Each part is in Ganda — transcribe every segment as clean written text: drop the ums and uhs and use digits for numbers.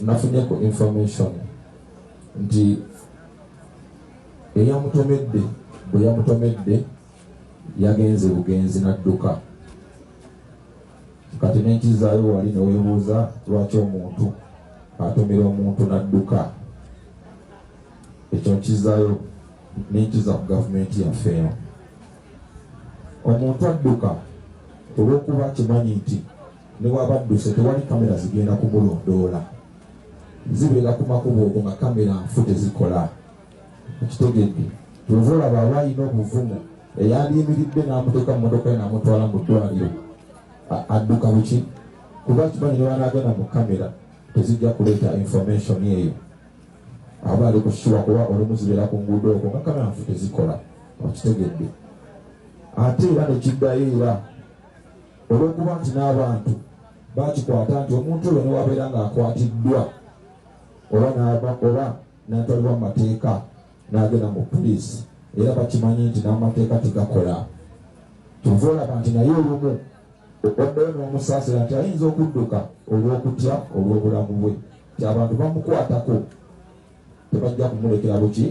Nafunye ku information nti eyamutomedde bwe yamutomedde yagenze bugenzi n'adduka. Kati nenkizaayo wali neweebuuza lwaki omuntu atomera omuntu n'adduka. Ekyo nkizaayo nenkiza ku gavumenti yaffe eno. Omuntu adduka olw'okuba akimanyi nti ne bw'aba adduse tewali kamera zigenda kumulondoola, zibeera ku makubo okwo nga kamera nfu tezikola. Okitegedde? Kyova olaba aba alina obuvumu eyandiyimiridde n'amuteeka mu mmotoka ye n'amutwala mu ddwaliro, adduka buki? Kuba akimanyi ne bw'anaagenda mu kamera tezijja kuleeta information eyo. Aba ali ku sure kuba olumu zibeera ku nguudo okwo nga kamera nfu tezikola. Okitegedde? Ate era nekiddayo era olw'okuba nti n'abantu bakikwata nti omuntu oyo newabeera ng'akwatiddwa oba n'aba oba n'atwalibwa mu mateeka n'agenda mu puliisi, era bakimanyi nti n'amateeka tegakola. Kyova olaba nti naye olumu oddayo n'omusaasira nti ayinza okudduka olw'okutya olw'obulamu bwe, nti abantu bamukwatako tebajja kumulekera buki,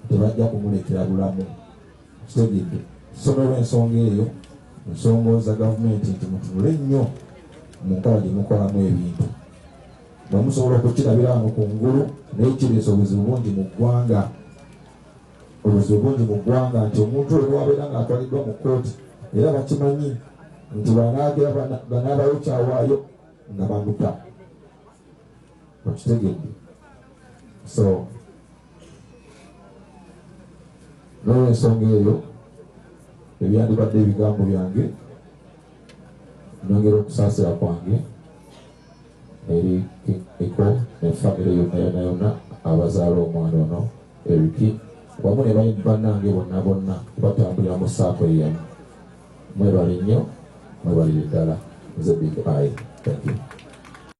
tebajja kumulekera bulamu. Kitegedde? So n'olw'ensonga eyo nsongooza gavumenti nti mutunule nnyo mu nkola gye mukolamu ebintu. Mwe musobola okukirabira wano ku ngulu, naye kireese obuzibu bungi mu ggwanga, obuzibu bungi mu ggwanga nti omuntu oyo wabeera ng'atwaliddwa mu kkooti era bakimanyi nti banaagera banaabayo kyawaayo nga bamuta. Okitegedde? So n'olwensonga eyo ebyandibadde ebigambo byange, nongera okusaasira kwange eri King ne famire yonna yonna yonna abazaala omwana ono Eriki wamu ne bannange bonna bonna batambulira mu saako emu. Mwebale nnyo, mwebalire ddala. Nze Big Eye. Thank you.